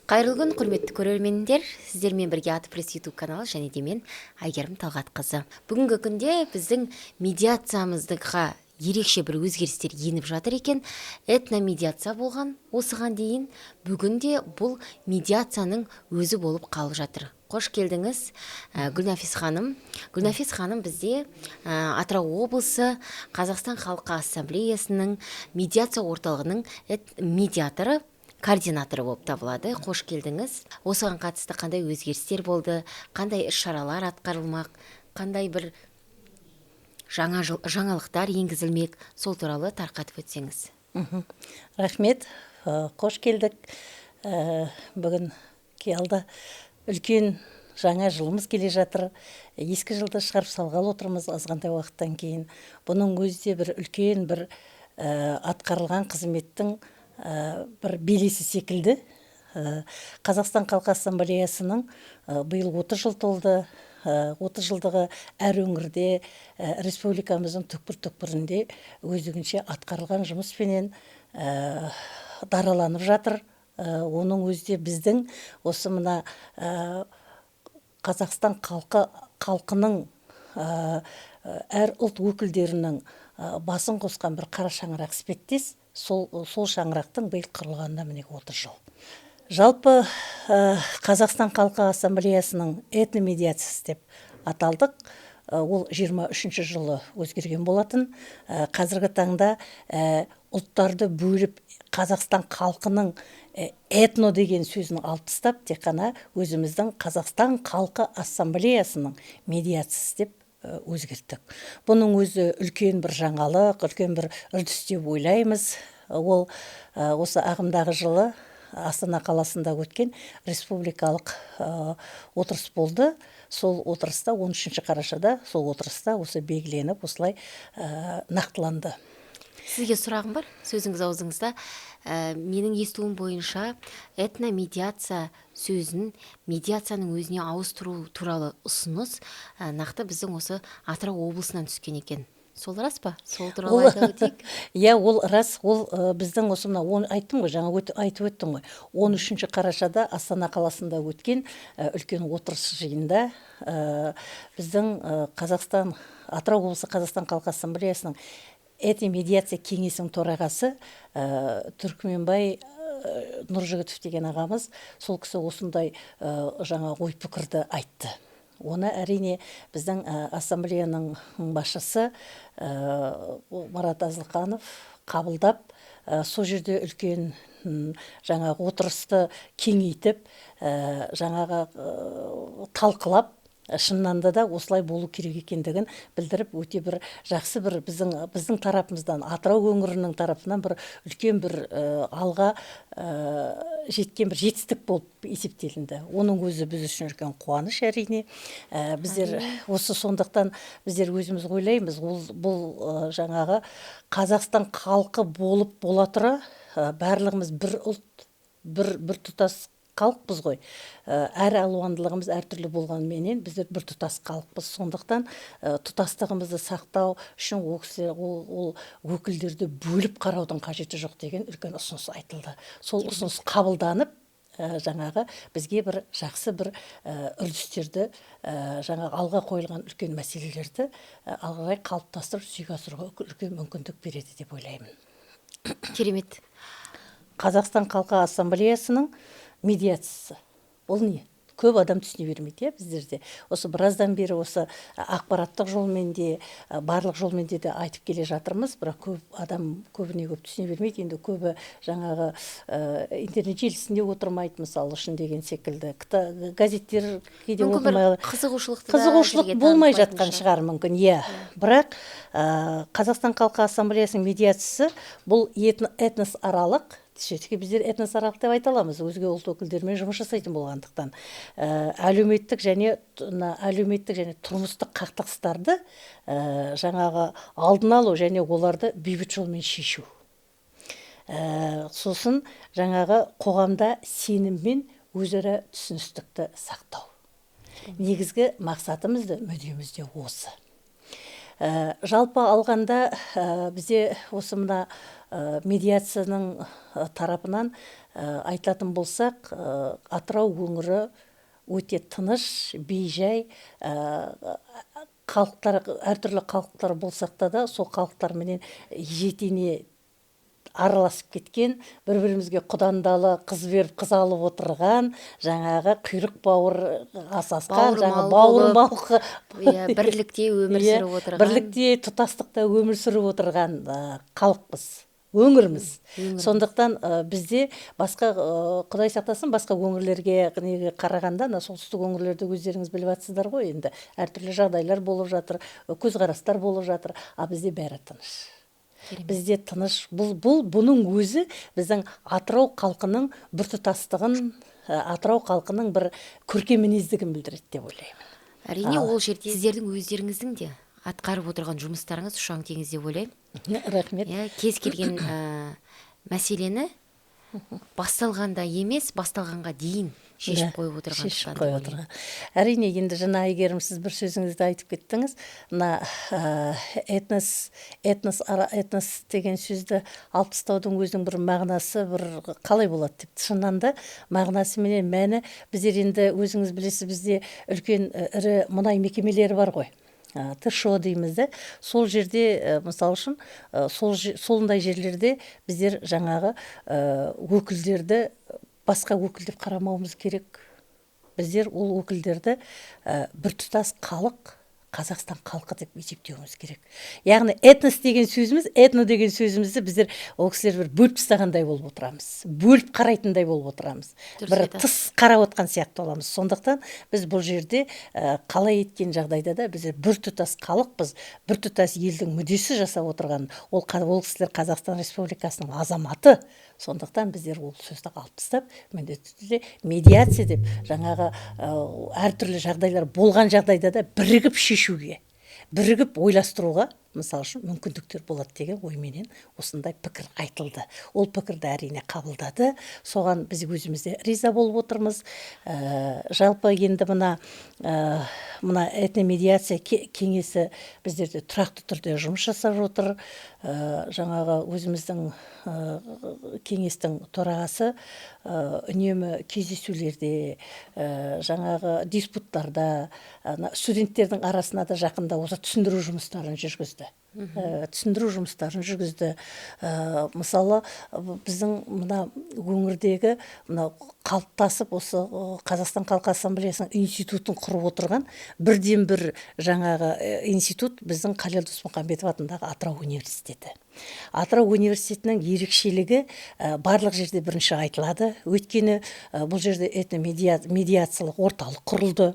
Қайырлы күн, құрметті көрермендер! Сіздермен бірге Аты Пресс YouTube каналы және де мен, Әйгерім Талғатқызы. Бүгінгі күнде біздің медиациямыздыға ерекше бір өзгерістер еніп жатыр екен. Этномедиация болған осыған дейін, бүгінде бұл медиацияның өзі болып қалып жатыр. Қош келдіңіз, Гүлнафис ханым. Гүлнафис ханым бізде Атырау облысы Қазақстан халқы ассамблеясының медиация орталығының медиаторы, координаторы болып табылады. Қош келдіңіз. Осыған қатысты қандай өзгерістер болды, қандай іс шаралар атқарылмақ, қандай бір жаңа жыл, жаңалықтар енгізілмек, сол туралы тарқатып өтсеңіз. Рахмет. Қош келдік. Бүгін алда үлкен жаңа жылымыз келе жатыр. Ескі жылды шығарып салғалы отырмыз азғантай уақыттан кейін. Бұның өзі де бір үлкен бір атқарылған қызметтің бір белесі секілді. Қазақстан халқы ассамблеясының биыл 30 жыл толды. 30 жылдығы әр өңірде, республикамыздың түкпір-түкпірінде өздігінше атқарылған жұмыспенен дараланып жатыр. Оның өзі де біздің осы мына Қазақстан халқының әр ұлт өкілдерінің басын қосқан бір қара шаңырақ іспеттес, сол шаңырақтың биыл құрылғанына міне 30 жыл. Жалпы Қазақстан халқы ассамблеясының этномедиациясы деп аталдық. Ол 23 жылы өзгерген болатын. Қазіргі таңда ұлттарды бөліп, Қазақстан халқының этно деген сөзін алып тастап, тек қана өзіміздің Қазақстан халқы ассамблеясының медиациясы деп өзгерттік. Бұның өзі үлкен бір жаңалық, үлкен бір үрдіс деп ойлаймыз. Ол осы ағымдағы жылы Астана қаласында өткен республикалық отырыс болды. Сол отырыста 13 қарашада сол отырыста осы белгіленіп, осылай нақтыланды. Сізге сұрағым бар, сөзіңіз аузыңызда. Менің естуім бойынша, этномедиация сөзін медиацияның өзіне ауыстыру туралы ұсыныс нақты біздің осы Атырау облысынан түскен екен. Сол рас па? Сол туралы айта өтейік. Иә, ол рас. Ол біздің осы мына айттым ғой, жаңа айтып өттім ғой. 13 қарашада Астана қаласында өткен үлкен отырыс жиында біздің Қазақстан, Атырау облысы Қазақстан халқы ассамблеясының этномедиация кеңесінің төрағасы Түркменбай Нұржігітов деген ағамыз, сол кісі осындай жаңа ой пікірді айтты. Оны әрине біздің ассамблеяның басшысы Марат Азылқанов қабылдап, сол жерде үлкен жаңағы отырысты кеңейтіп, жаңағы талқылап, шынында да осылай болу керек екендігін білдіріп, өте бір жақсы бір біздің тарапымыздан, Атырау өңірінің тарапынан бір үлкен бір алға жеткен бір жетістік болып есептелінді. Оның өзі біз үшін үлкен қуаныш әрине. Біздер осы сондықтан біздер өзіміз ойлаймыз, ол бұл жаңағы Қазақстан халқы болып бола тұра, барлығымыз бір ұлт, бір тұтас халықпыз ғой. Әр алуандылығымыз әртүрлі болғанменен біздер бір тұтас халықпыз. Сондықтан тұтастығымызды сақтау үшін ол кісілер, ол өкілдерді бөліп қараудың қажеті жоқ деген үлкен ұсыныс айтылды. Сол ұсыныс қабылданып, жаңағы бізге бір жақсы бір үрдістерді, жаңағы алға қойылған үлкен мәселелерді алға қарай қалыптастырып жүзеге асыруға үлкен мүмкіндік береді деп ойлаймын. Керемет. Қазақстан халқы ассамблеясының медиациясы. Ол не? Көп адам түсіне бермейді, иә, біздерде. Осы біраздан бері осы ақпараттық жолмен де, барлық жолмен де айтып келе жатырмыз, бірақ көп адам көбіне көп түсіне бермейді. Енді көбі жаңағы интернет желісінде отырмайды, мысалы үшін деген секілді. Газеттер кейде Мүмкін бір оқымай қызығушылықты да қызығушылық жерге болмай танытпайтын жатқан шығар. шығар мүмкін, иә. Бірақ Қазақстан халқы ассамблеясының медиациясы бұл этносаралық, все-таки біздер этносаралық деп айта аламыз, өзге ұлт өкілдерімен жұмыс жасайтын болғандықтан. Әлеуметтік және мына әлеуметтік және тұрмыстық қақтығыстарды, жаңағы алдын алу және оларды бейбіт жолмен шешу. Сосын жаңағы қоғамда сенім мен өзара түсіністікті сақтау. Негізгі мақсатымыз да, мүддеміз де осы. Жалпы алғанда, бізде осы мына Медиацияның тарапынан айтатын болсақ, Атырау өңірі өте тыныш, бейжай, халықтар, әртүрлі халықтар болсақ та, сол халықтарменен етене араласып кеткен, бір-бірімізге құдандалы, қыз беріп, қыз алып отырған, жаңағы құйрық бауыр асасқан, жаңа бауырмал, иә, бірлікте өмір сүріп отырған, бірлікте, тұтастықта өмір сүріп отырған халықпыз, өңірміз. Сондықтан бізде басқа, Құдай сақтасын, басқа өңірлерге неге қарағанда, мына солтүстік өңірлерде өздеріңіз біліп жатсыздар ғой енді, әртүрлі жағдайлар болып жатыр, көзқарастар болып жатыр, а бізде бәрі тыныш. Бізде тыныш. Бұл бұның өзі біздің Атырау халқының біртұтастығын, Атырау халқының бір көркем мінездігін білдіреді деп ойлаймын. Әрине, ол жерде сіздердің өздеріңіздің де атқарып отырған жұмыстарыңыз ұшаң теңіз деп ойлаймын. Рахмет. Иә, кез келген мәселені басталғанда емес, басталғанға дейін шешіп қойып отырған. Шешіп қойып отырған. Әрине, енді жаңа, Әйгерім, сіз бір сөзіңізді айтып кеттіңіз. Мына этнос деген сөзді алып тастаудың өзінің бір мағынасы бір қалай болады деп. Шынында да мағынасы менен мәні, біздер енді өзіңіз білесіз, бізде үлкен ірі мұнай мекемелері бар ғой. ТШО дейміз де, сол жерде, мысалы үшін, сондай жерлерде біздер жаңағы өкілдерді басқа өкіл деп қарамауымыз керек. Біздер ол өкілдерді біртұтас халық, Қазақстан халқы деп есептеуіміз керек. Яғни этнос деген сөзіміз, этно деген сөзімізді біздер ол кісілер бір бөліп тастағандай болып отырамыз, бөліп қарайтындай болып отырамыз, бір тыс қарап отқан сияқты боламыз. Сондықтан біз бұл жерде қалай еткен жағдайда да біздер біртұтас халықпыз, біртұтас елдің мүддесі жасап отырған ол кісілер Қазақстан Республикасының азаматы. Сондықтан біздер ол сөзді алып тастап, міндетті түрде медиация деп жаңағы әртүрлі жағдайлар болған жағдайда да бірігіп шешуге, бірігіп ойластыруға, мысалы үшін, мүмкіндіктер болады деген ойменен осындай пікір айтылды. Ол пікірді әрине қабылдады. Соған біз өзіміз де риза болып отырмыз. Жалпы енді мына этномедиация кеңесі біздерде тұрақты түрде жұмыс жасап отыр. Жаңағы өзіміздің кеңестің төрағасы үнемі кездесулерде, жаңағы диспуттарда, студенттердің арасына да жақында осы түсіндіру жұмыстарын жүргізді. Түсіндіру жұмыстарын жүргізді. Мысалы, біздің мына өңірдегі мына қалыптасып осы Қазақстан халқы ассамблеясының институтын құрып отырған бірден бір жаңағы институт біздің Қалел Досмұхамбетов атындағы Атырау университеті. Атырау университетінің ерекшелігі барлық жерде бірінші айтылады. Өйткені бұл жерде этномедиациялық орталық құрылды.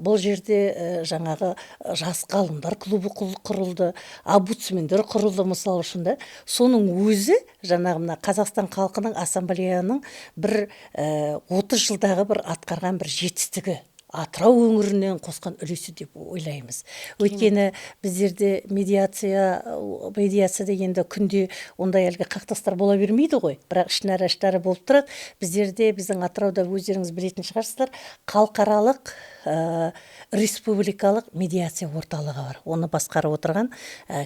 Бұл жерде жаңағы жас ғалымдар клубы құрылды, омбудсмендер құрылды, мысалы үшін да. Соның өзі жаңағы мына Қазақстан халқының ассамблеяның бір 30 жылдағы бір атқарған бір жетістігі, Атырау өңірінен қосқан үлесі деп ойлаймыз. Өйткені біздерде медиация дегенде күнде ондай әлгі қақтығыстар бола бермейді ғой, бірақ ішінара іштары болып тұрады. Біздерде, біздің Атырауда өздеріңіз білетін шығарсыздар, халықаралық республикалық медиация орталығы бар. Оны басқарып отырған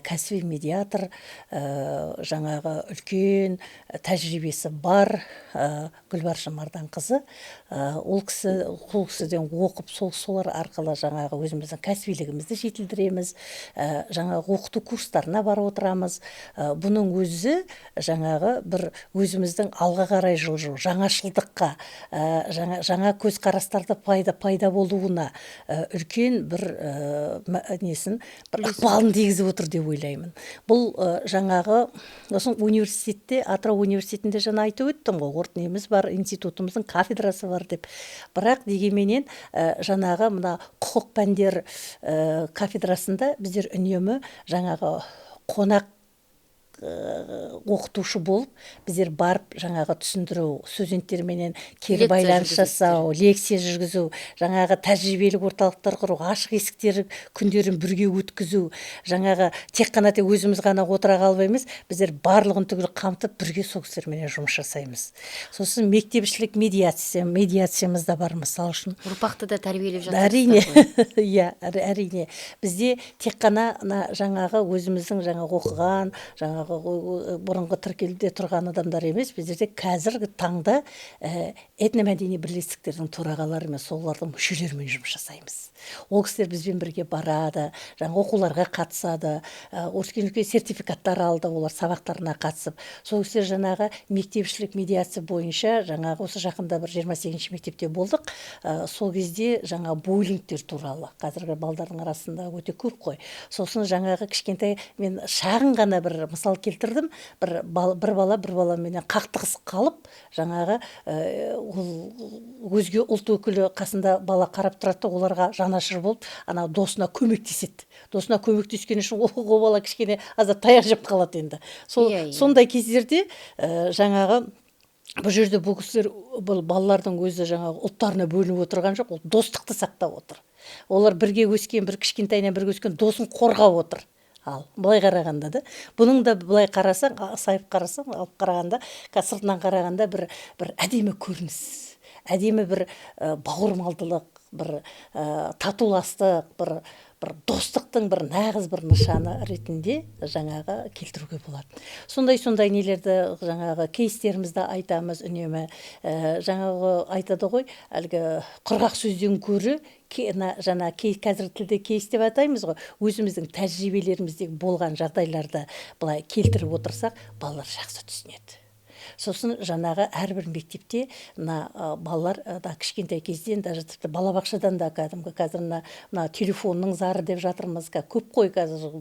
кәсіби медиатор, жаңағы үлкен тәжірибесі бар Гүлбаршын Марданқызы. Ол кісіден оқып, солар арқылы жаңағы өзіміздің кәсібилігімізді жетілдіреміз, жаңағы оқыту курстарына барып отырамыз. Бұның өзі жаңағы бір өзіміздің алға қарай жылжу, жаңашылдыққа, жаңа көзқарастарды пайда болуына үлкен бір несін, бір ықпалын тигізіп отыр деп ойлаймын. Бұл жаңағы сосын университетте, Атырау университетінде жаңа айтып өттім ғой, ортнеміз бар, институтымыздың кафедрасы бар деп. Бірақ дегенменен жаңағы мына құқық пәндер кафедрасында біздер үнемі жаңағы қонақ оқытушы болып, біздер барып жаңағы түсіндіру, студенттерменен кері байланыс жасау, лекция жүргізу, жаңағы тәжірибелік орталықтар құру, ашық есіктер күндерін бірге өткізу, жаңағы тек қана тек өзіміз ғана отыра қалып емес, біздер барлығын түгел қамтып бірге сол кісілерменен жұмыс жасаймыз. Сосын мектепішілік медиациямыз да бар, мысалы үшін. Ұрпақты да тәрбиелеп жатырсыздар. Әрине, иә, әрине. Бізде тек қана жаңағы өзіміздің жаңағы оқыған, жаңағы жаңағы бұрынғы тіркелуде тұрған адамдар емес, біздерде қазіргі таңда этномәдени бірлестіктердің төрағаларымен, солардың мүшелерімен жұмыс жасаймыз. Ол кісілер бізбен бірге барады, жаңа оқуларға қатысады, үлкен үлкен сертификаттар алды олар сабақтарына қатысып. Сол кісілер жаңағы мектепішілік медиация бойынша, жаңағы осы жақында бір 28-ші мектепте болдық, сол кезде жаңа буллингтер туралы, қазіргі балдардың арасында өте көп қой. Сосын жаңағы кішкентай, мен шағын ғана бір мысал келтірдім, бір бала бір баламенен қақтығысып қалып, жаңағы ол өзге ұлт өкілі қасында бала қарап тұрады да, оларға жанашыр болып, ана досына көмектеседі. Досына көмектескені үшін ол бала кішкене аздап таяқ жеп қалады енді. Сол Иә, иә. Сондай кездерде жаңағы бұл жерде бұл кісілер, бұл балалардың өзі жаңағы ұлттарына бөлініп отырған жоқ, ол достықты сақтап отыр. Олар бірге өскен, бір кішкентайынан бірге өскен досын қорғап отыр. Ал былай қарағанда да, бұның да былай қарасаң, сайып қарасаң, алып қарағанда, сыртынан қарағанда бір әдемі көрініс, әдемі бір бауырмалдылық, бір татуластық, бір достықтың бір нағыз бір нышаны ретінде жаңағы келтіруге болады. Сондай нелерді, жаңағы кейстерімізді айтамыз үнемі. Жаңағы айтады ғой, әлгі құрғақ сөзден көрі, жаңа қазіргі тілде кейс деп атаймыз ғой, өзіміздің тәжірибелеріміздегі болған жағдайларды былай келтіріп отырсақ, балалар жақсы түсінеді. Сосын жаңағы әрбір мектепте мына балалар да кішкентай кезден, даже тіпті балабақшадан да кәдімгі қазір мына телефонның зары деп жатырмыз, көп қой қазір,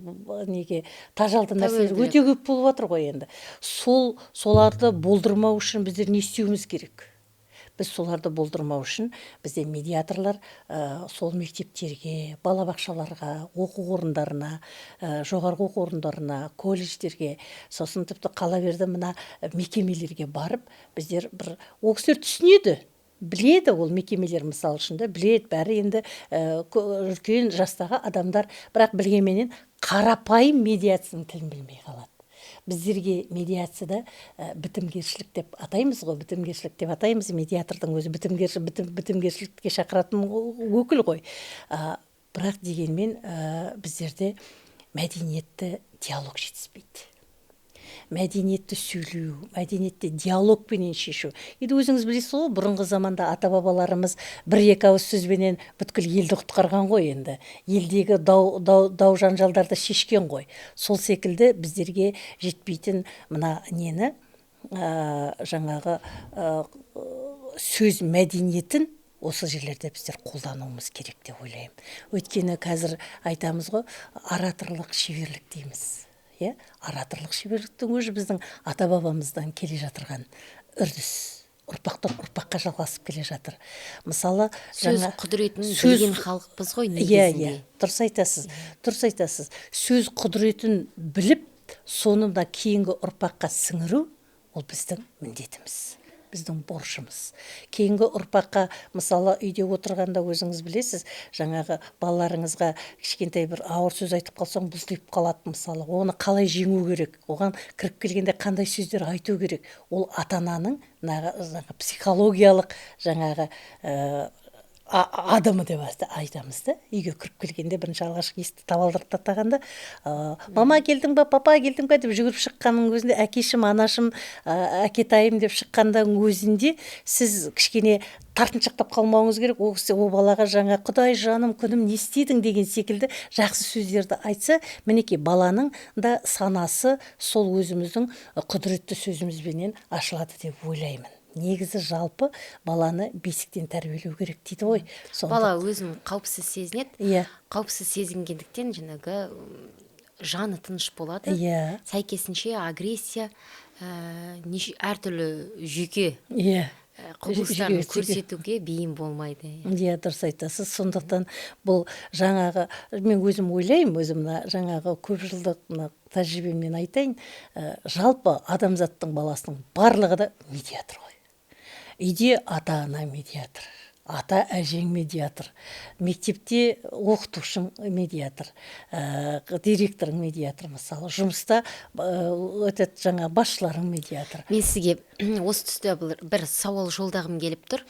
неге тажалды нәрселер Тәуелділік. өте көп болып жатыр ғой енді. Соларды болдырмау үшін біздер не істеуіміз керек? Біз соларды болдырмау үшін бізде медиаторлар сол мектептерге, балабақшаларға, оқу орындарына, жоғарғы оқу орындарына, колледждерге, сосын тіпті қала берді мына мекемелерге барып, біздер бір, ол кісілер түсінеді, біледі ол мекемелер мысалы үшін де, біледі бәрі енді, үлкен жастағы адамдар, бірақ білгенменен қарапайым медиацияның тілін білмей қалады. Біздерге медиацияда бітімгершілік деп атаймыз ғой, бітімгершілік деп атаймыз, медиатордың өзі бітімгершілікке шақыратын өкіл ғой. Бірақ дегенмен, біздерде мәдениетті диалог жетіспейді. Мәдениетті сөйлеу, мәдениетті диалогпенен шешу. Енді өзіңіз білесіз ғой, бұрынғы заманда ата-бабаларымыз бір-екі ауыз сөзбенен бүткіл елді құтқарған ғой енді. Елдегі дау жанжалдарды шешкен ғой. Сол секілді біздерге жетпейтін мына нені, жаңағы, сөз мәдениетін осы жерлерде біздер қолдануымыз керек деп ойлаймын. Өйткені қазір айтамыз ғой, ораторлық шеберлік дейміз. Иә, ораторлық шеберліктің өзі біздің ата-бабамыздан келе жатырған үрдіс, ұрпақтан ұрпаққа жалғасып келе жатыр. Мысалы, сөз жаңа құдіретін сөз білген халықпыз ғой Иә, негізінде. иә, дұрыс айтасыз, дұрыс айтасыз. Сөз құдіретін біліп, соны мына кейінгі ұрпаққа сіңіру ол біздің міндетіміз, біздің борышымыз. Кейінгі ұрпаққа, мысалы, үйде отырғанда өзіңіз білесіз, жаңағы балаларыңызға кішкентай бір ауыр сөз айтып қалсаң, бұлтиып қалады, мысалы. Оны қалай жеңу керек? Оған кіріп келгенде қандай сөздер айту керек? Ол ата-ананың жаңағы психологиялық жаңағы, адымы деп айтамыз да. Үйге кіріп келгенде бірінші алғашқы есікті табалдырықтан аттағанда, мама келдің ба, папа келдің ба деп жүгіріп шыққанның өзінде, әкешім, анашым, әкетайым деп шыққанның өзінде сіз кішкене тартыншақтап қалмауыңыз керек. Ол кісі ол балаға жаңа құдай жаным, күнім, не істедің деген секілді жақсы сөздерді айтса, мінекей баланың да санасы сол өзіміздің құдіретті сөзімізбенен ашылады деп ойлаймын. Негізі жалпы баланы бесіктен тәрбиелеу керек дейді ғой. Сондықтан Бала өзін қауіпсіз сезінеді. Иә. Қауіпсіз сезінгендіктен жаңағы, жаны тыныш болады. Иә. Сәйкесінше агрессия, әртүрлі жүйке, Иә. құбылыстарын Жүйке. көрсетуге бейім болмайды. Иә, дұрыс айтасыз. Сондықтан бұл жаңағы, мен өзім ойлаймын, өзім мына жаңағы көп жылдық мына тәжірибемнен айтайын, жалпы адамзаттың баласының барлығы да медиатор ғой. Үйде ата-ана медиатор, ата әжең медиатор, мектепте оқытушың медиатор, директорың медиатор, мысалы, жұмыста, этот жаңа басшыларың медиатор. Мен сізге осы тұста бір сауал жолдағым келіп тұр.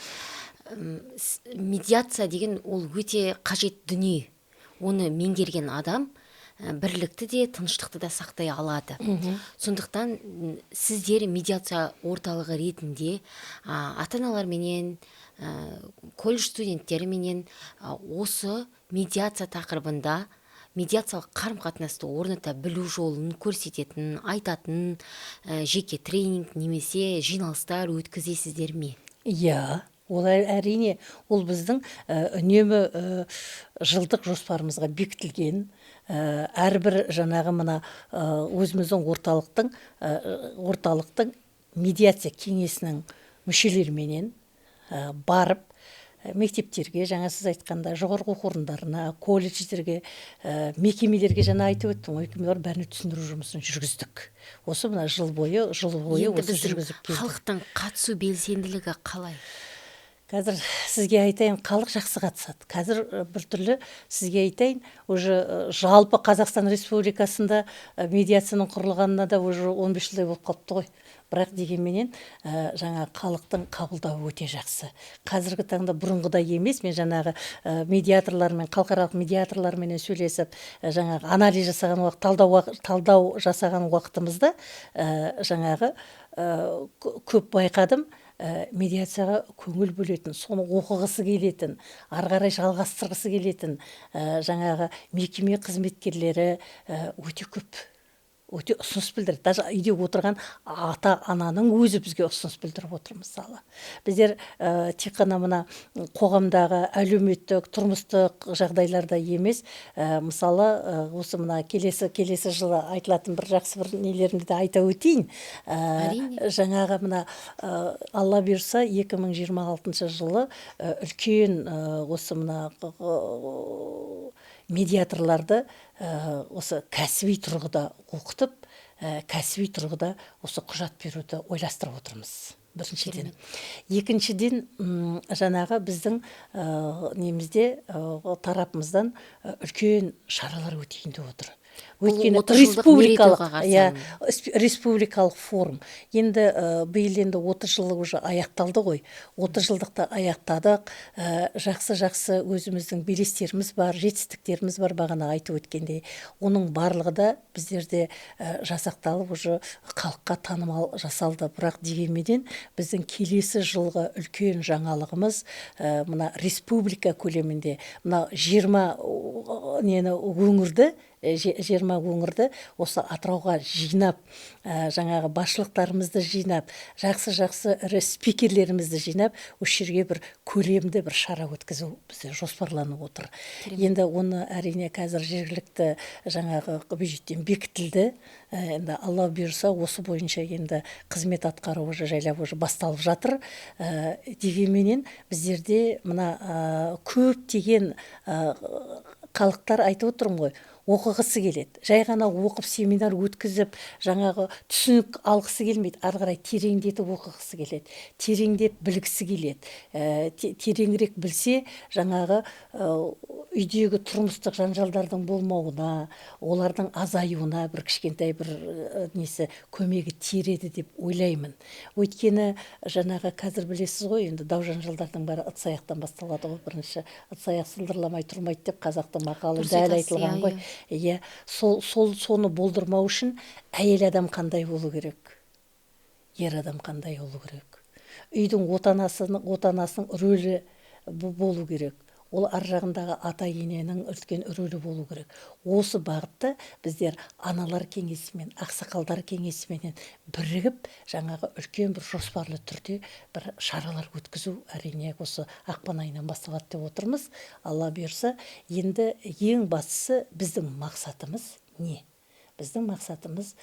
Медиация деген ол өте қажет дүние. Оны меңгерген адам бірлікті де, тыныштықты да сақтай алады. Сондықтан сіздер медиация орталығы ретінде ата-аналарменен, колледж студенттеріменен осы медиация тақырыбында медиациялық қарым-қатынасты орната білу жолын көрсететін, айтатын жеке тренинг немесе жиналыстар өткізесіздер ме? Иә, ол әрине, ол біздің үнемі жылдық жоспарымызға бекітілген. Әрбір жаңағы мына өзіміздің орталықтың медиация кеңесінің мүшелеріменен барып, мектептерге, жаңа сіз айтқандай, жоғарғы оқу орындарына, колледждерге, мекемелерге, жаңа айтып өттім ғой, мекемелер бәріне түсіндіру жұмысын жүргіздік. Осы мына жыл бойы Енді осы біздің жүргізіп келдік. Халықтың қатысу белсенділігі қалай? Қазір сізге айтайын, халық жақсы қатысады. Қазір біртүрлі сізге айтайын, уже жалпы Қазақстан Республикасында медиацияның құрылғанына да уже 15 жылдай болып қалыпты ғой. Бірақ дегенменен жаңа халықтың қабылдауы өте жақсы. Қазіргі таңда бұрынғыдай емес, мен жаңағы медиаторлармен, халықаралық медиаторларменен сөйлесіп, жаңағы анализ жасаған уақыт, талдау жасаған уақытымызда жаңағы көп байқадым, медиацияға көңіл бөлетін, соны оқығысы келетін, ары қарай жалғастырғысы келетін жаңағы мекеме қызметкерлері өте көп, өте ұсыныс білдірді. Даже үйде отырған ата-ананың өзі бізге ұсыныс білдіріп отыр мысалы. Біздер тек қана мына қоғамдағы әлеуметтік, тұрмыстық жағдайларда емес, мысалы, осы мына келесі жылы айтылатын бір жақсы бір нелерімді де айта өтейін. Әрине. Жаңағы мына, Алла бұйырса, 2026 жылы үлкен осы мына медиаторларды осы кәсіби тұрғыда оқытып, кәсіби тұрғыда осы құжат беруді ойластырып отырмыз. Біріншіден. Екіншіден, жаңағы біздің немізде, тарапымыздан үлкен шаралар өтейін деп отыр. Өйткені Бұл 30 жылдық мерейтойға қарсаңында. Республикалық форум. Енді биыл енді 30 жылы уже аяқталды ғой. 30 жылдықты аяқтадық. Жақсы-жақсы өзіміздің белестеріміз бар, жетістіктеріміз бар, бағана айтып өткендей. Оның барлығы да біздерде жасақталып, уже халыққа танымал жасалды. Бірақ дегенменен біздің келесі жылғы үлкен жаңалығымыз, мына республика көлемінде мына 20 нені өңірді, 20 өңірді осы Атырауға жинап, жаңағы басшылықтарымызды жинап, жақсы-жақсы ірі спикерлерімізді жинап, осы жерге бір көлемді бір шара өткізу бізде жоспарланып отыр. Керемет. Енді оны әрине қазір жергілікті жаңағы бюджеттен бекітілді. Енді Алла бұйырса, осы бойынша енді қызмет атқару уже жайлап уже басталып жатыр. Дегенменен біздерде мына көптеген халықтар айтып отырмын ғой, оқығысы келеді. Жай ғана оқып семинар өткізіп, жаңағы түсінік алғысы келмейді, ары қарай тереңдетіп оқығысы келеді, тереңдеп білгісі келеді. Тереңірек білсе, жаңағы үйдегі тұрмыстық жанжалдардың болмауына, олардың азаюына бір кішкентай бір несі көмегі тиер еді деп ойлаймын. Өйткені жаңағы қазір білесіз ғой, енді дау жанжалдардың бәрі ыдыс аяқтан басталады ғой, бірінші ыдыс аяқ сылдырламай тұрмайды деп қазақтың мақалы Дұрыс дәл айтасыз, айтылған ғой. Иә. Иә, соны болдырмау үшін әйел адам қандай болу керек, ер адам қандай болу керек, үйдің отанасының рөлі болу керек, ол ар жағындағы ата-ененің үлкен рөлі болу керек. Осы бағытта біздер аналар кеңесімен, ақсақалдар кеңесіменен бірігіп, жаңағы үлкен бір жоспарлы түрде бір шаралар өткізу әрине осы ақпан айынан басталады деп отырмыз. Алла бұйырса, енді ең бастысы біздің мақсатымыз не? Біздің мақсатымыз,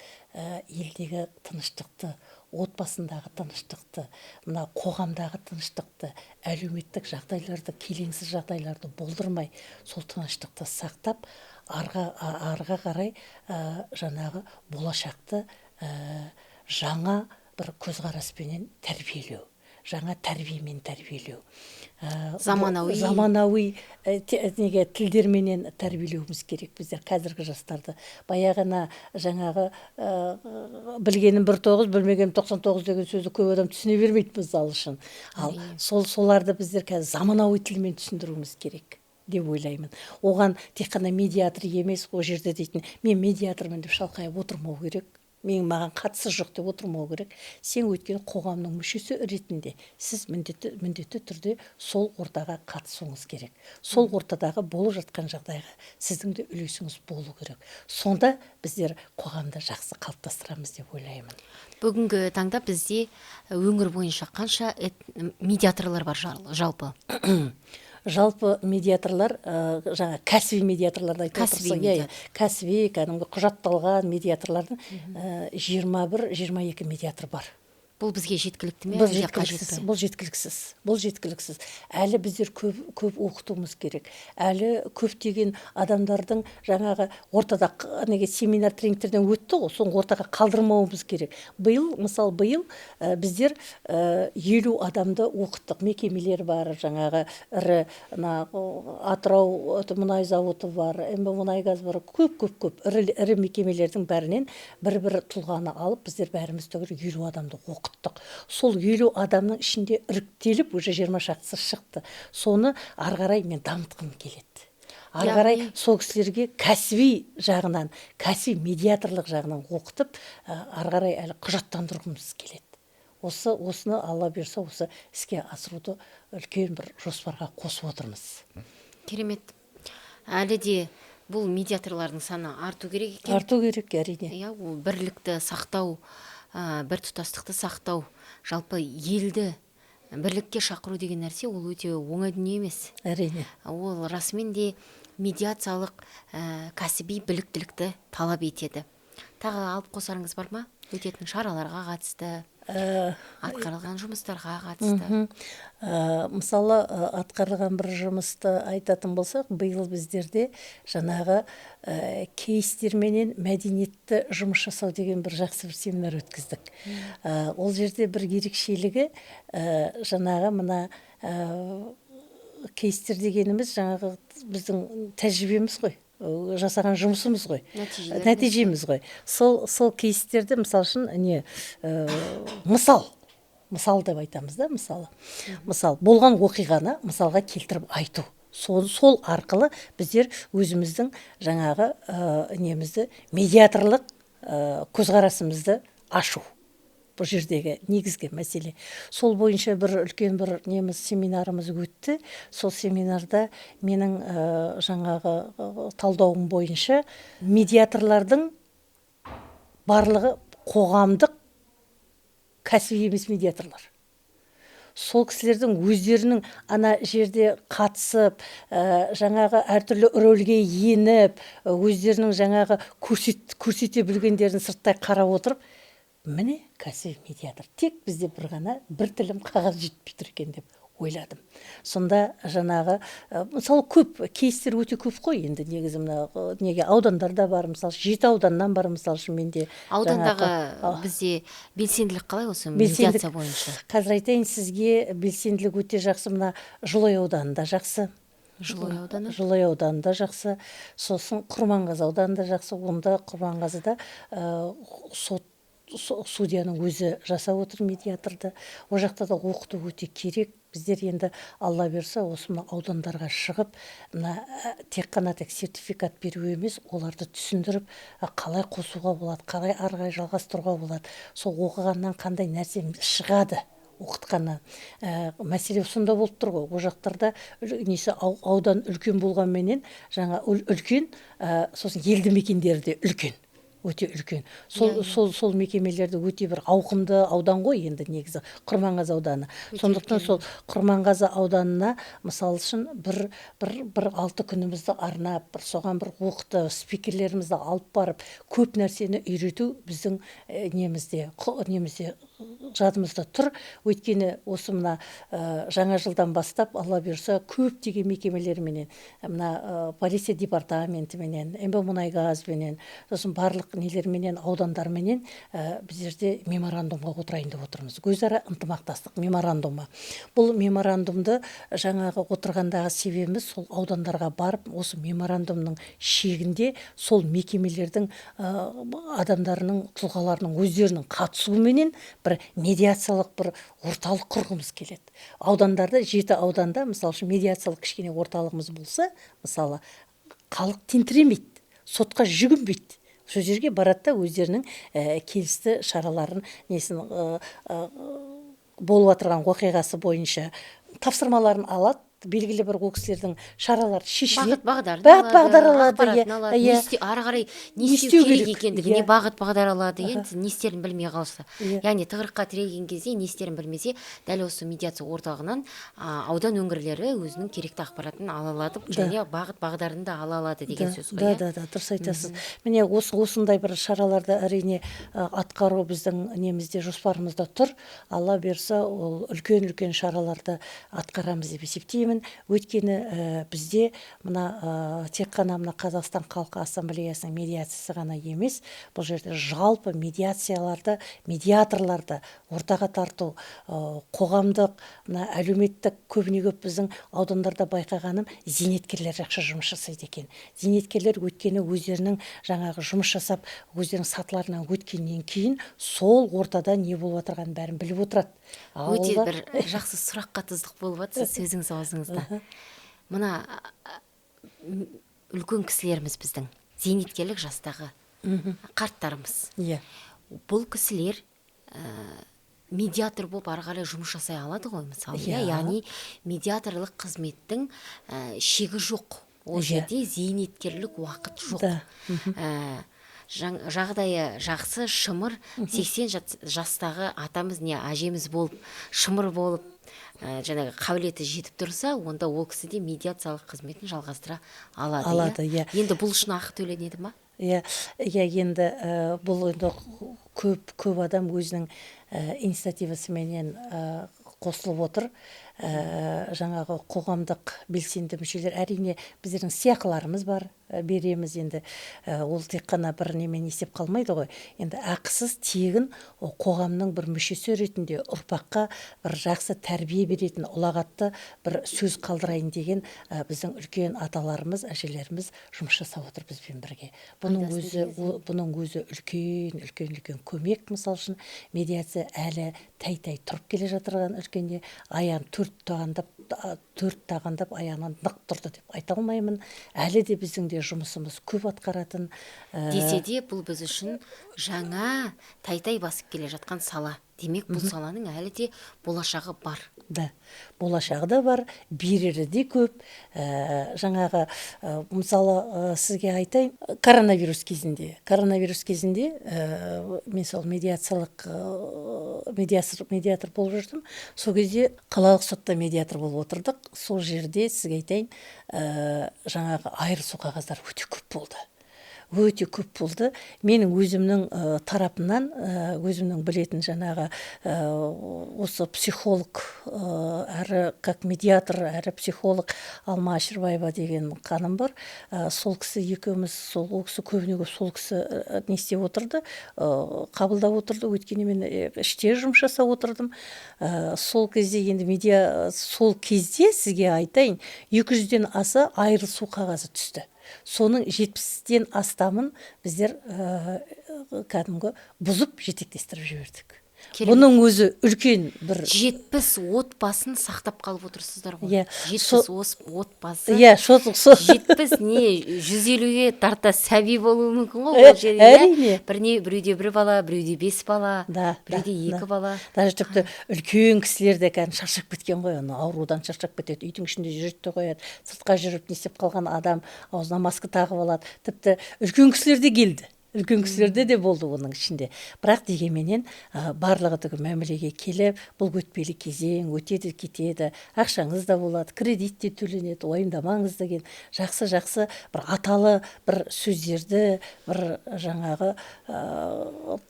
елдегі тыныштықты, отбасындағы тыныштықты, мына қоғамдағы тыныштықты, әлеуметтік жағдайларды, келеңсіз жағдайларды болдырмай, сол тыныштықты сақтап, арға қарай, жаңағы болашақты, жаңа бір көзқараспенен тәрбиелеу, жаңа тәрбиемен тәрбиелеу. Заманауи. Заманауи неге тілдерменен тәрбиелеуіміз керек біздер қазіргі жастарды. Баяғына жаңағы білгенім бір тоғыз, білмегенім тоқсан тоғыз деген сөзді көп адам түсіне бермейді мысал үшін. Ал Әрине. Соларды біздер қазір заманауи тілмен түсіндіруіміз керек. деп ойлаймын. Оған тек қана медиатор емес, ол жерде дейтін мен медиатормын деп шалқайып отырмау керек, мен маған қатысы жоқ деп отырмау керек. Сен өйткені қоғамның мүшесі ретінде сіз міндетті түрде сол ортаға қатысуыңыз керек. Сол ортадағы болып жатқан жағдайға сіздің де үлесіңіз болу керек. Сонда біздер қоғамды жақсы қалыптастырамыз деп ойлаймын. Бүгінгі таңда бізде өңір бойынша қанша медиаторлар бар жалпы? Жалпы медиаторлар, жаңа кәсіби медиаторларды айтып Кәсіби отырсыз, иә, кәсіби, кәдімгі құжатталған медиаторлардың 21-22 медиатор бар. Бұл бізге жеткілікті ме, Бұл әлде қажет жеткіліксіз, пе? бұл жеткіліксіз, бұл жеткіліксіз. Әлі біздер көп оқытуымыз керек. Әлі көптеген адамдардың жаңағы ортада неге семинар тренингтерден өтті ғой, соны ортаға қалдырмауымыз керек. Биыл, мысалы, биыл біздер 50 адамды оқыттық. Мекемелер бар, жаңағы ірі, мына, Атырау, мұнай зауыты бар, МБ мұнайгаз бар, көп, көп, көп ірі, ірі мекемелердің бәрінен бір-бір тұлғаны алып, біздер бәріміз түгел 50 адамды оқыттық. Сол 50 адамның ішінде іріктеліп, уже 20 шақтысы шықты. Соны ары қарай мен дамытқым келеді. Ары қарай сол кісілерге кәсіби жағынан, кәсіби медиаторлық жағынан оқытып, ары қарай әлі құжаттандырғымыз келеді. Осыны Алла бұйырса, осы іске асыруды үлкен бір жоспарға қосып отырмыз. Керемет. Әлі де бұл медиаторлардың саны арту керек екен. Арту керек, әрине. Иә, ол бірлікті сақтау, біртұтастықты сақтау, жалпы елді бірлікке шақыру деген нәрсе ол өте оңай дүние емес. Әрине. Ол расымен де медиациялық, кәсіби біліктілікті талап етеді. Тағы алып қосарыңыз бар ма? Өтетін шараларға қатысты, атқарылған жұмыстарға қатысты. Мысалы, атқарылған бір жұмысты айтатын болсақ, биыл біздерде жаңағы, кейстерменен мәдениетті жұмыс жасау деген бір жақсы бір семинар өткіздік. Ол жерде бір ерекшелігі, жаңағы мына, кейстер дегеніміз жаңағы біздің тәжірибеміз ғой, жасаған жұмысымыз ғой, Нәтижелеріміз. нәтижеміз ғой. Сол кейстерді, мысал үшін, не мысал, мысал деп айтамыз да, мысалы. Мысал, болған оқиғаны мысалға келтіріп айту. Сол арқылы біздер өзіміздің жаңағы немізді, медиаторлық көзқарасымызды ашу. Бұл жердегі негізгі мәселе. Сол бойынша бір үлкен бір неміз семинарымыз өтті. Сол семинарда менің жаңағы талдауым бойынша медиаторлардың барлығы қоғамдық кәсіби емес медиаторлар. Сол кісілердің өздерінің ана жерде қатысып, жаңағы әртүрлі рөлге еніп, өздерінің жаңағы көрсете білгендерін сырттай қарап отырып, міне кәсіби медиатор. Тек бізде бір ғана бір тілім қағаз жетпей тұр екен деп ойладым. Сонда жаңағы, мысалы, көп кейстер өте көп қой енді негізі мына неге аудандарда бар, мысалы, 7 ауданнан бар, мысалы үшін менде Аудандағы жаңағы, бізде белсенділік қалай осы Белсенділік медиация бойынша? Қазір айтайын сізге, белсенділік өте жақсы, мына Жылой ауданында жақсы. Жылой ауданы? Жылой ауданында жақсы. Сосын Құрманғазы ауданында жақсы. Онда Құрманғазыда судьяның өзі жасап отыр медиаторды. Ол жақта да оқыту өте керек. Біздер енді Алла бұйырса осы мына аудандарға шығып, мына тек қана тек сертификат беру емес, оларды түсіндіріп, қалай қосуға болады, қалай ары қарай жалғастыруға болады, сол оқығаннан қандай нәрсе шығады оқытқаннан. Мәселе сонда болып тұр ғой. Ол жақтарда несі, аудан үлкен болғанменен, жаңа үлкен, сосын елді мекендері де үлкен. Өте үлкен. Сол мекемелерді өте бір ауқымды аудан ғой енді негізі Құрманғазы ауданы. Өте Сондықтан үлкен. сол Құрманғазы ауданына мысал үшін бір 6 күнімізді арнап, бір соған бір оқытып, спикерлерімізді алып барып, көп нәрсені үйрету біздің немізде, жадымызда тұр. Өйткені осы мына жаңа жылдан бастап, Алла бұйырса, көптеген мекемелерменен, мына полиция департаментіменен, МБ мұнайгазбенен, сосын барлық нелерменен, аудандарменен біздерде меморандумға отырайын деп отырмыз. Өзара ынтымақтастық меморандумы. Бұл меморандумды жаңағы отырғандағы себебіміз сол аудандарға барып, осы меморандумның шегінде сол мекемелердің адамдарының, тұлғаларының өздерінің қатысуыменен бір бір медиациялық бір орталық құрғымыз келеді. Аудандарда, 7 ауданда, мысалы үшін, медиациялық кішкене орталығымыз болса, мысалы, халық тентіремейді, сотқа жүгінбейді. Сол жерге барады да өздерінің келісті шараларын, несін, болып отырған оқиғасы бойынша тапсырмаларын алады, белгілі бір ол кісілердің шаралары шешіледі. Бағыт бағдарын бағыт бағдар алады, ақпаратын иә, алады, иә. Ары қарай не Не істеу істеу керек керек, екендігіне иә. бағыт бағдар алады, енді не істерін білмей қалса. Иә. Яғни тығырыққа тірелген кезде не істерін білмесе, дәл осы медиация орталығынан аудан өңірлері өзінің керекті ақпаратын ала алады және бағыт бағдарын да ала алады деген сөз ғой, Да, иә? да, дұрыс айтасыз. Міне, осындай бір шараларды, әрине, атқару біздің немізде, жоспарымызда тұр. Алла бұйырса, ол үлкен-үлкен шараларды атқарамыз деп есептеймін. Өйткені бізде мына тек қана мына Қазақстан халқы ассамблеясының медиациясы ғана емес, бұл жерде жалпы медиацияларды, медиаторларды ортаға тарту, қоғамдық, мына әлеуметтік, көбіне көп біздің аудандарда байқағаным, зейнеткерлер жақсы жұмыс жасайды екен. Зейнеткерлер өйткені өздерінің жаңағы жұмыс жасап, өздерінің сатыларынан өткеннен кейін сол ортада не болып отырғанын бәрін біліп отырады. Өте Ауылда бір жақсы сұраққа тұздық болып жатсыз сөзіңіз аузыңызда. Мына үлкен кісілеріміз, біздің зейнеткерлік жастағы қарттарымыз. Бұл кісілер медиатор болып ары қарай жұмыс жасай алады ғой, мысалы, иә? Иә. Яғни медиаторлық қызметтің шегі жоқ. Ол жерде зейнеткерлік уақыт жоқ. Жағдайы жақсы, шымыр 80 жастағы атамыз не әжеміз болып, шымыр болып, жаңағы қабілеті жетіп тұрса, онда ол кісі де медиациялық қызметін жалғастыра алады, иә? Алады, иә. Енді бұл үшін ақы төленеді ма? Иә, иә, енді бұл енді көп адам өзінің инициативасыменен қосылып отыр. Жаңағы қоғамдық белсенді мүшелер, әрине, біздердің сыйақыларымыз бар, береміз енді. Ол тек қана бір немен есеп қалмайды ғой. Енді ақысыз, тегін қоғамның бір мүшесі ретінде ұрпаққа бір жақсы тәрбие беретін ұлағатты бір сөз қалдырайын деген, біздің үлкен аталарымыз, әжелеріміз жұмыс жасап отыр бізбен бірге. Бұның Пайдасын тигізеді. Бұның өзі үлкен, үлкен, үлкен көмек. Мысал үшін, медиация әлі тәй-тәй тұрып келе жатырған үлкенде, аяғын төрт тағандап аяғынан нық тұрды деп айта алмаймын. Әлі де біздің де жұмысымыз көп атқаратын. Десе де, бұл біз үшін жаңа тәй-тәй басып келе жатқан сала. Демек, бұл саланың әлі де болашағы бар. Да, болашағы да бар, берері де көп. Жаңағы, мысалы, сізге айтайын, коронавирус кезінде мен сол медиациялық медиатор болып жүрдім. Сол кезде қалалық сотта медиатор болып отырдық. Сол жерде сізге айтайын, жаңағы айырылысу қағаздары өте көп болды. Өте көп болды. Менің өзімнің тарапымнан, өзімнің білетін жаңағы осы психолог, әрі как медиатор, әрі психолог Алма Әшірбаева деген ханым бар. Сол кісі екеуміз, сол ол кісі көбіне көп, сол кісі не істеп отырды, қабылдап отырды. Өйткені мен іште жұмыс жасап отырдым. Сол кезде енді медиа, сол кезде сізге айтайын, 200-ден аса айырылысу қағазы түсті. Соның 70-тен астамын біздер кәдімгі бұзып, жетектестіріп жібердік. Керемет. Бұның өзі үлкен бір 70 отбасын сақтап қалып отырсыздар ғой. Иә. 70 отбасы. Иә, сол. 70 не, 150-ге тарта сәби болуы мүмкін ғой ол жерде, иә? Әрине. Біреуде бір бала, біреуде бес бала, біреуде екі бала. Даже тіпті үлкен кісілер де кәдімгі шаршап кеткен ғой, ана аурудан шаршап кетеді, үйдің ішінде жүреді де қояды, сыртқа жүріп не істеп қалған адам аузына маска тағып алады. Тіпті үлкен кісілер де келді. Үлкен кісілерде де болды оның ішінде. Бірақ дегенменен, барлығы түгел мәмілеге келіп, бұл өтпелі кезең, өтеді, кетеді, ақшаңыз да болады, кредит те төленеді, уайымдамаңыз деген жақсы-жақсы бір аталы бір сөздерді бір жаңағы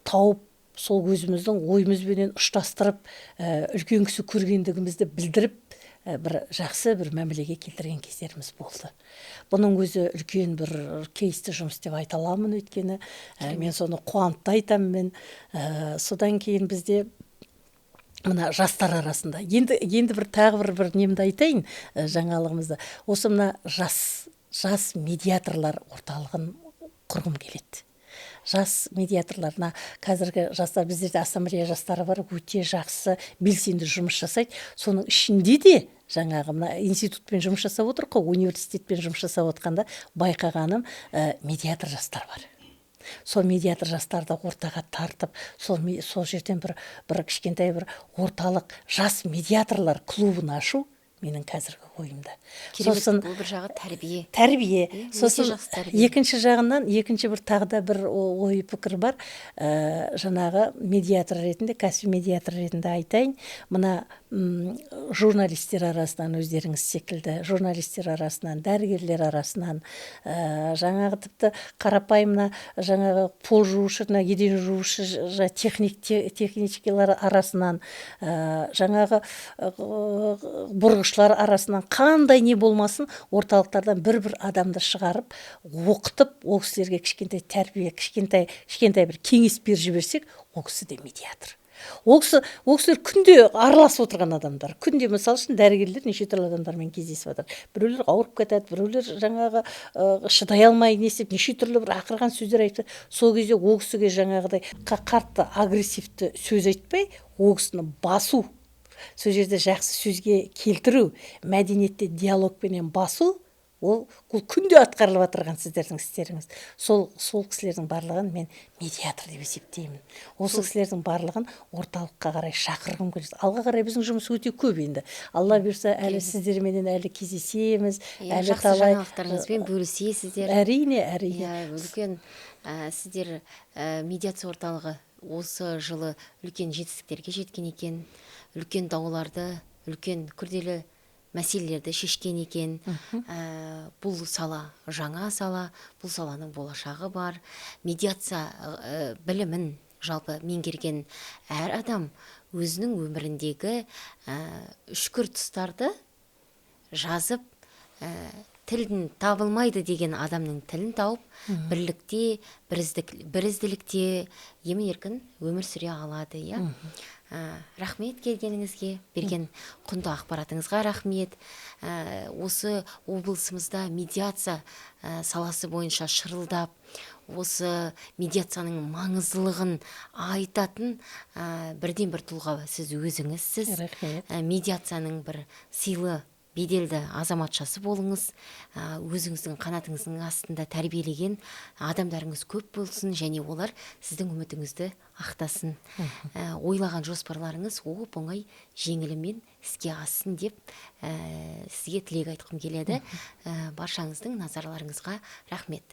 тауып, сол өзіміздің ойымызбенен ұштастырып, үлкен кісі көргендігімізді білдіріп, бір жақсы бір мәмілеге келтірген кездеріміз болды. Бұның өзі үлкен бір кейсті жұмыс деп айта аламын, өйткені мен соны қуанып та айтамын мен. Содан кейін бізде мына жастар арасында енді бір тағы бір немді айтайын, жаңалығымызды. Осы мына жас медиаторлар орталығын құрғым келеді. Жас медиаторлар, мына қазіргі жастар, біздерде ассамблея жастары бар, өте жақсы белсенді жұмыс жасайды. Соның ішінде де жаңағы мына институтпен жұмыс жасап отыр қой, университетпен жұмыс жасап отқанда байқағаным, медиатор жастар бар. Сол медиатор жастарды ортаға тартып, сол жерден бір кішкентай бір орталық жас медиаторлар клубын ашу менің қазіргі ойымда. Керемет, Сосын бұл бір жағы тәрбие. Тәрбие. Өте Сосын жақсы тәрбие. екінші жағынан, екінші бір тағы да бір ой пікір бар. Жаңағы медиатор ретінде, кәсіби медиатор ретінде айтайын, мына журналистер арасынан, өздеріңіз секілді журналистер арасынан, дәрігерлер арасынан, жаңағы тіпті қарапайым мына жаңағы пол жуушы, мына еден жуушы техничкалар арасынан, жаңағы бұрғышылар арасынан, қандай не болмасын, орталықтардан бір-бір адамды шығарып, оқытып, ол кісілерге кішкентай тәрбие, кішкентай бір кеңес беріп жіберсек, ол кісі де медиатор. Ол кісілер күнде араласып отырған адамдар. Күнде, мысалы үшін, дәрігерлер неше түрлі адамдармен кездесіп жатыр. Біреулер ауырып кетеді, біреулер жаңағы шыдай алмай не істеп, неше түрлі бір ақырған сөздер айтып, сол кезде ол кісіге жаңағыдай қатты агрессивті сөз айтпай, ол кісіні басу, сол жерде жақсы сөзге келтіру, мәдениетте диалогпенен басу, ол күнде атқарылып жатырған сіздердің істеріңіз. Сол кісілердің барлығын мен медиатор деп есептеймін. Осы кісілердің барлығын орталыққа қарай шақырғым келеді. Алға қарай біздің жұмыс өте көп енді. Алла бұйырса, әлі сіздерменен әлі кездесеміз, әлі Жақсы талай жаңалықтарыңызбен бөлісесіздер. Әрине, әрине. Иә, үлкен, сіздер, медиация орталығы осы жылы үлкен жетістіктерге жеткен екен, үлкен дауларды, үлкен күрделі мәселелерді шешкен екен. Бұл сала жаңа сала, бұл саланың болашағы бар. Медиация білімін жалпы меңгерген әр адам өзінің өміріндегі үшкір тұстарды жазып, тілдің табылмайды деген адамның тілін тауып, бірлікте, бірізділікте емін-еркін өмір сүре алады, иә? Рахмет келгеніңізге, берген құнды ақпаратыңызға рахмет. Осы облысымызда медиация саласы бойынша шырылдап, осы медиацияның маңыздылығын айтатын, бірден бір тұлға сіз өзіңізсіз. Рахмет. Медиацияның бір сыйлы беделді азаматшасы болыңыз. Өзіңіздің қанатыңыздың астында тәрбиелеген адамдарыңыз көп болсын және олар сіздің үмітіңізді ақтасын. Ойлаған жоспарларыңыз оп-оңай жеңілімен іске ассын деп, сізге тілек айтқым келеді. Баршаңыздың назарларыңызға рахмет.